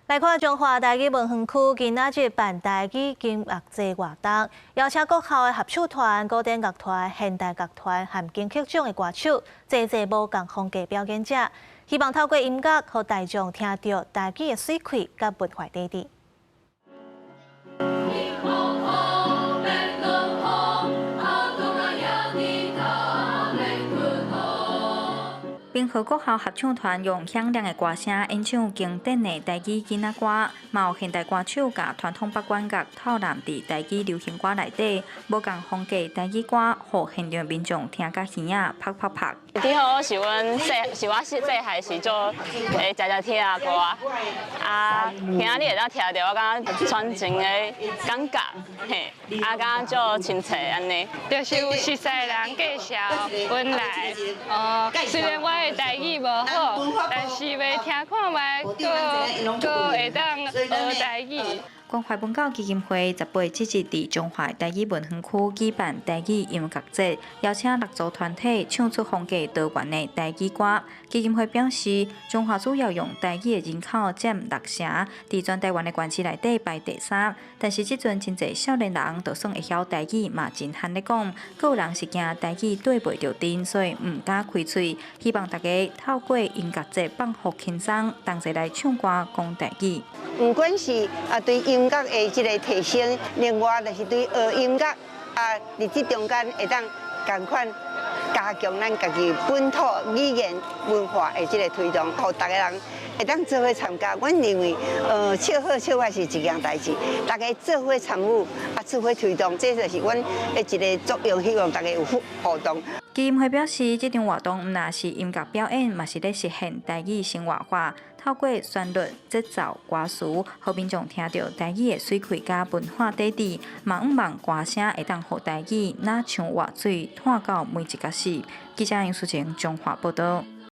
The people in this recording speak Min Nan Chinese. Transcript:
來看彰化台語文園區今仔日辦台語音樂節活動，邀請國校的合唱團、古典樂團、現代樂團和金曲獎的歌手，齊齊無仝風格表演者，希望透過音樂，予大眾聽著台語的媠氣佮文化底蘊。平和國校合唱團用響亮的歌聲演唱經典的台語囡仔歌，嘛有現代歌手共傳統北管樂透納佇台語流行歌內底，無仝風格台語歌，予現場民眾聽甲耳仔拍拍拍。佇好是阮細，是我細細漢時就會常常聽的歌，啊，今仔日會當聽著，我感覺傳情的感覺，嘿，啊，感覺足親切按呢。就是有熟似人介紹阮來，哦，雖然我的台語無好，但是欲聽看覓，閣閣會當學台語。關懷文教基金會18這日佇彰化台語文園區舉辦台語音樂節，邀請六組團體唱出風格多元的台語歌。基金會表示，彰化主要用台語的人口佔六成，佇全台灣的縣市內底排第三。但是這陣真濟少年人就算會曉台語，嘛真罕咧講。閣有人是驚台語綴袂著陣，所以毋敢開喙。希望大家透過音樂節放予輕鬆，同齊來唱歌講台語。毋管是啊對音樂的這个提升，另外就是對學音樂啊，佇這中間會當仝款加強咱家己本土語言文化的這个推動，予逐个人會當做伙參加。阮認為，唱好唱壞是一件代誌，大家做伙參與啊，做伙推動，這就是阮的一个作用，希望大家有互動。基金會表示，這場活動毋但是音樂表演，嘛是咧實現台語生活化。透過旋律、節奏、歌詞，予民眾聽著台語的媠氣佮文化底蘊，嘛向望歌聲會當予台語若像活水，湠到每一角死。記者楊淑晴彰化報導。